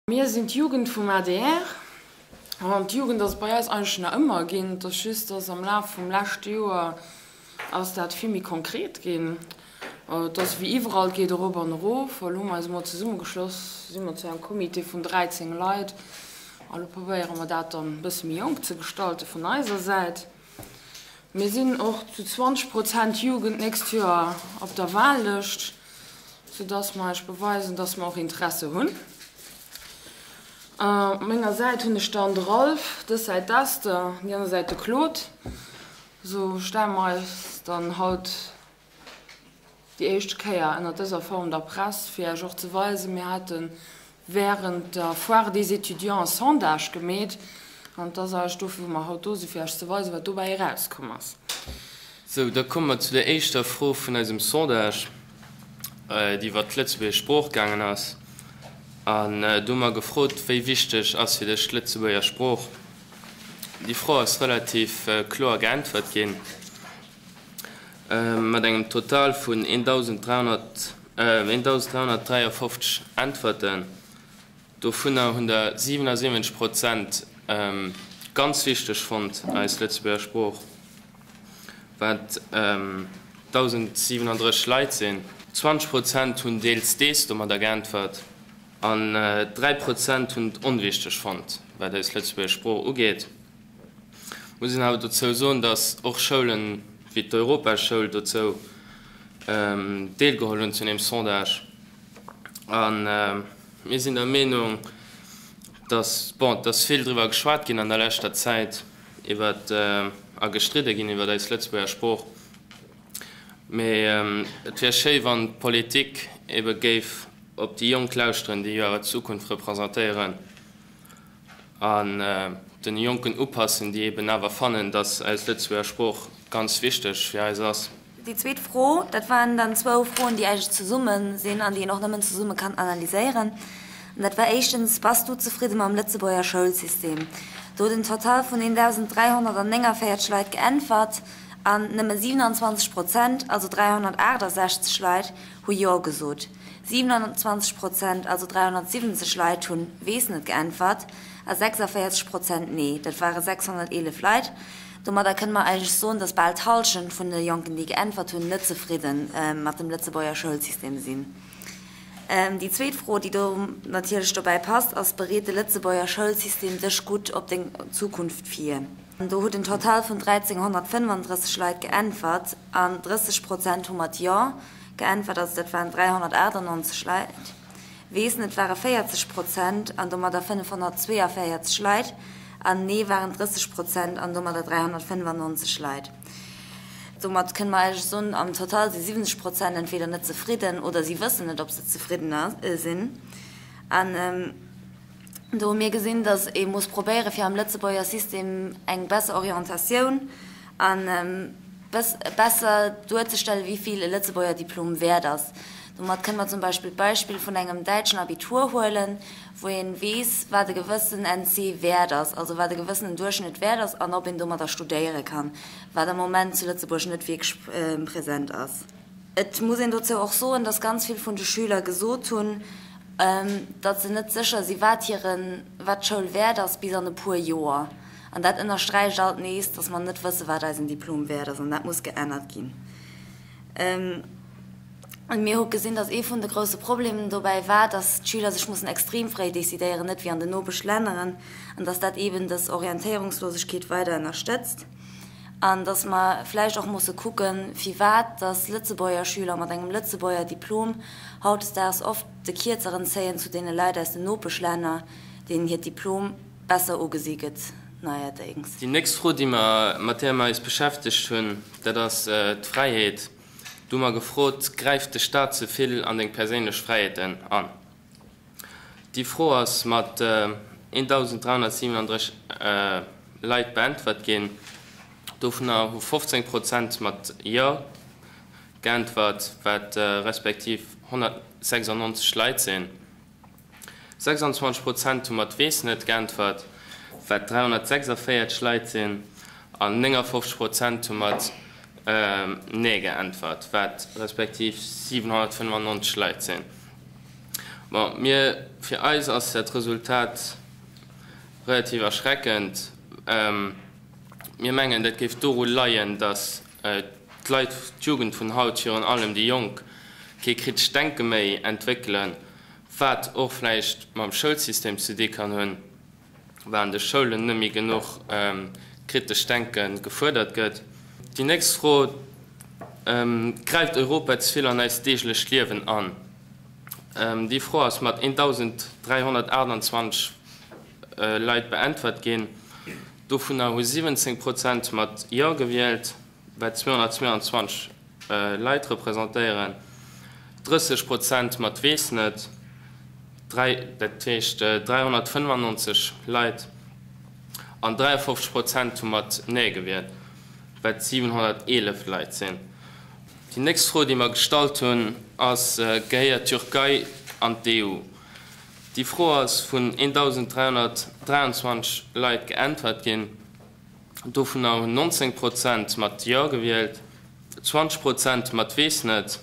Mir sinn d'Jugend vum adr an d'Jugend ass et bei eis eigentlech nach ëmmer ginn. Et ass just, dass am Laf vum leschte Joer ass dat vill méi konkret ginn. Et ass wéi iwwerall, et geet erop an erof. Elo hu mer eis emol zesummegeschloss, si mer zu engem Comité vun 13 Leit a lo probéiere mer dat dann e bësse méi jonk ze gestalte vun eiser Säit. Mir sinn och zu 20 Prozent Jugend d'nächst Joer op der Wahllëscht, soudass mer eis beweisen, dass mer och Interesse hunn. Op menger Säit hunn ech dann de Ralph, dës Säit d'Esther, déi aner Säit de Claude. Esou stelle mer eis dann haut déi éischt Kéier ënnert dëser Form der Press, fir Iech och ze weisen, mir hate während der Foire des Étudiants e Sondage gemeet, an et ass eigentlech dofir, wou mer haut do sinn, fir Iech ze weisen, wat dobäi erauskomm ass. Sou, da komme mer zu der éischter Fro vun eisem Sondage, déi iwwert d'lëtzebuergesch Sprooch gaangen ass. An do hu mer gefrot, Wéi wichteg ass fir dech d'Lëtzebuerger Sprooch? Déi Fro ass relativ kloer geäntwert ginn. Mat engem Total vun 1.353 Äntwerten. Dovunner hunn der 77 Prozent ganz wichteg fonnt, eis Lëtzebuerger Sprooch, wat 1.037 Leit sinn. 20 Prozent hunn deels dees domadder geäntwert an 3 Prozent hunn et onwichteg fonnt, wat eis Lëtzebuerger Sprooch ugeet. Muss een awer dozou soen, datt och Schoulen wéi d'Europaschoul dozou deelgeholl hunn zu deem Sondage. A mir sinn der Meenung, datt, bon, et ass vill driwwer geschwat ginn an der leschter Zäit iwwer a gestridde ginn iwwer eis Lëtzebuerger Sprooch, mee et wier schéi wann d'Politik ebe géif op déi Jonk lauschteren, déi jo awer d'Zukunft representéieren. An den Jonken upassen, déi eben awer fannen, dass eis Lëtzebuerger Sprooch ganz wichteg fir eis ass. Déi zweet Fro, dat waren dann zwou Froen, déi eigentlech zesumme sinn an déi een och nëmmen zesumme kann analyséieren. An dat war éischtens, Bass du zefridde mam Lëtzebuerger Schoulsystem? Do huet en Total vun 1.349 Leit geäntwert an nëmme 27 Prozent, also 368 Leit, hu Jo gesot. 27 Prozent, also 370 Leit, hunn weess net geäntwert a 46 Prozent nee. Dat ware 611 Leit. Domadder kënne mer eigentlech soen, datt bal d'Hallschent vun de Jonken, déi geäntwert hunn, net zefridde mat dem Lëtzebuerger Schoulsystem sinn. Déi zweet Fro, déi do natierlech dobäi passt, ass, Bereet de Lëtzebuerger Schoulsystem dech gutt op deng Zukunft vir? Do huet en Total vun 1.335 Leit geäntwert an 30 Prozent hu mat Jo Geäntwert, also dat waren 398 Leit, weess net ware 40 Prozent an domadder 542 Leit an Nee waren 30 Prozent an domadder 395 Leit. Domat kënne mer eigentlech soen, am Total si 70 Prozent entweder net zefridden oder si wëssen net, ob se zefridden sinn. An do hu mir gesinn, datt ee muss probéieren, fir am Lëtzebuerger System eng besser Orientatioun An besser duerzestellen, wéi vill e Lëtzebuerger Diplom wäert ass. Domat kënne mer zum Beispill d'Beispill vun engem däitschen Abitur huelen, wou een weess, wat e gewëssen NC wäert ass, also wat e gewëssenen Duerchschnëtt wäert ass an ob een domadder studéiere kann, wat am Moment zu Lëtzebuerg net wierklech present ass. Et muss een dozou och soen, dass ganz vill vun de Schüler gesot hunn, datt se net sécher si wat hiren, wat d'Schoul wäert ass bis an e puer Joer. An dat ënnersträicht alt nees, dass mer net wëssen, wat eisen Diplom wäert ass. An dat muss geännert ginn. Mir hu gesinn, dass ee vun de grousse Problemen dobäi war, dass d'Schüler sech mussen extrem fréi decidéieren, net wéi an den Nopeschlänneren, an dass dat eeben dës Orientéierungslosegkeet weider ënnerstëtzt. An dass mer vläicht och musse kucken, firwat dass Lëtzebuerger Schüler mat engem Lëtzebuerger Diplom hautdesdaags oft de Kierzeren zéien zu deene Leit aus den Nopeschlänner, deenen hiert Diplom besser ugesi gëtt neierdéngs. Déi nächst Fro, déi mer, mat där mer eis beschäftegt hunn, dat ass d'Fräiheet. Do hu mer gefrot, Gräift de Staat ze vill an deng perséinlech Fräiheeten an? Déi Fro ass mat 1.337 Leit beäntwert ginn. Dovunner hu 15 Prozent mat Jo geäntwert, wat respektiv 196 Leit sinn. 26 Prozent hu mat Weess net geäntwert, wat 346 Leit sinn, an 59 Prozent hu mat Nee geäntwert, wat respektiv 795 Leit sinn. Bon, mir, fir eis ass dat Resultat relativ erschreckend. Mir mengen, dat géif doru leien, datt d'Leit, d'Jugend vun haut, virun allem déi Jonk, kee kritescht Denke méi entwéckelen, wat och vläicht mam Schoulsystem ze di kann hunn, well an de Schoulen net méi genuch kritescht Denke gefuerdert gëtt. Déi nächst Fro, Gräift Europa ze vill an eist deeglecht Liewen an? Déi Fro ass mat 1.328 Leit beäntwert ginn. Dovunner hu 17 Prozent mat Jo gewielt, wat 222 Leit representéieren, 30 Prozent mat Weess net, dat heescht 395 Leit, an 53 Prozent hu mat Nee gewielt, wat 711 Leit sinn. Déi nächst Fro, déi mer gestallt hunn, ass, Gehéiert d'Türkei an d'EU? Déi Fro ass vun 1.323 Leit geäntwert ginn. Dovunner hunn 19 Prozent mat Jo gewielt, 20 Prozent mat Weess net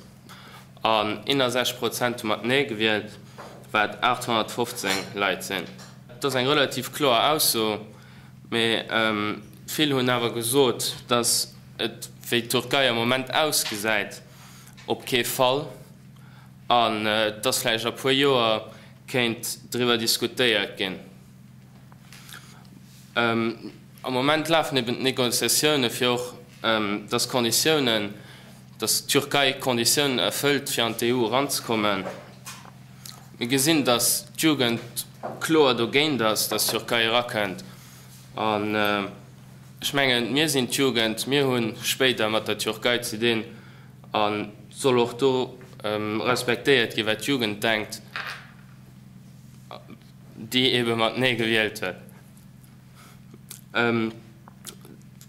an 61 Prozent hu mat Nee gewielt, wat 815 Leit sinn. Dat ass eng relativ kloer Ausso, mee vill hunn awer gesot, datt et, wéi d'Türkei am Moment ausgesäit, op kee Fall an dass vläicht a puer Joer kéint driwwer diskutéiert ginn. Am Moment lafen eben d'Negociatioune fir och, dass d'Konditiounen, dass d'Türkei d'Konditiounen erfëllt fir an d'EU eranzekommen. Mir gesinn, dass d'Jugend kloer dogéint ass, dass d'Türkei erakënnt. An ech mengen, mir sinn d'Jugend, mir hu spéider mat der Türkei ze dinn. An et soll och do respektéiert ginn, wat d'Jugend denkt, déi eebe mat Nee gewielt huet.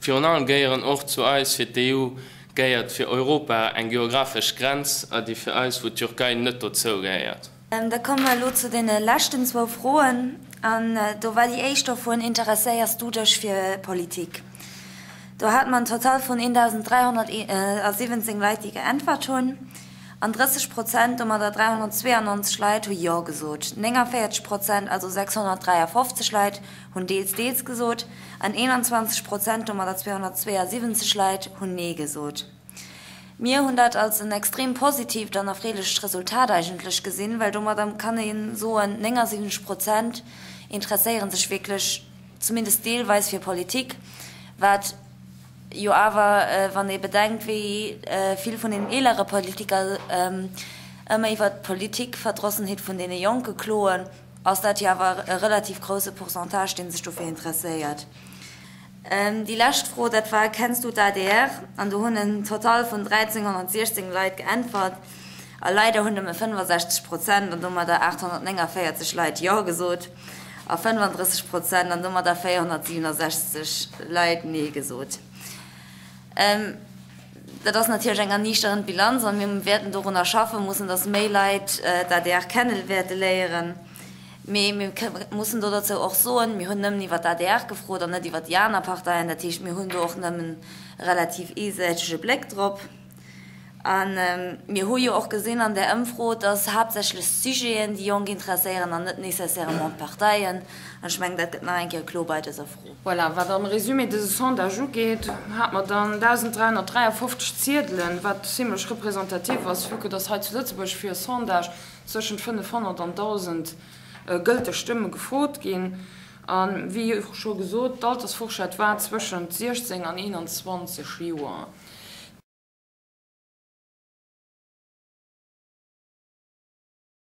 Virun allem gehéieren och zu eis, fir d'EU gehéiert fir Europa eng geographesch Grenz, a déi fir eis, wou d'Türkei net dozou gehéiert. Da komme mer elo zu deene leschten zwou Froen. An do war déi éischt dovun, Interesséiers du dech fir Politik? Do hate mer en Total vun 1.317 Leit, déi geäntwert hunn. An 30 Prozent, domadder 392 Leit, hu Jo gesot. 49 Prozent, also 653 Leit, hunn deels, deels gesot. An 21 Prozent, domadder 272 Leit, hunn Nee gesot. Mir hunn dat als en extrem positiivt an erfreelecht Resultat eigentlech gesinn, well domadder kann ee soen, 79 Prozent interesséiere sech wierklech zumindest deelweis fir Politik, wat jo awer, wann ee bedenkt, wéi vill vun den eelere Politiker ëmmer iwwert d'Politikverdrossenheet vun deene Jonke kloen, ass dat jo awer e relativ grousse Pourcentage, dee sech dofir interesséiert. Déi lescht Fro, dat war, Kennst du d'ADR? An do hunn en Total vun 1.316 Leit geäntwert. A leider hunn nëmme 65 Prozent, an domadder 849 Leit, Jo gesot a 35 Prozent, an domadder 467 Leit, Nee gesot. Dat ass natierlech eng erniichterend Bilanz a mir wäerten dorunner schaffe mussen, datt méi Leit d'ADR kenne wäerte léieren. Mee mir mussen do dozou och soen, mir hunn nëmmen iwwert d'ADR gefrot an net iwwert déi aner Parteien. Dat heescht, mir hunn do och nëmmen e relativ eesäitege Bléck drop. A mir hu jo och gesinn an där Ëmfro, dass haaptsächlech d'Sujeten déi Jonk interesséieren an net nécessairement d'Parteien. An ech mengen, dat gëtt nach eng Kéier kloer bei dëser Fro. Voilà, wat am Résumé dëse Sondage ugeet, hate mer dann 1.353 Ziedelen, wat zimlech representativ ass, vue que dass hei zu Lëtzebuerg fir e Sondage zwëschent 500 an 1.000 gëlteg Stëmme gefrot ginn. A wéi scho gesot, d'Altersforschett war zwëschent 16 an 21 Joer.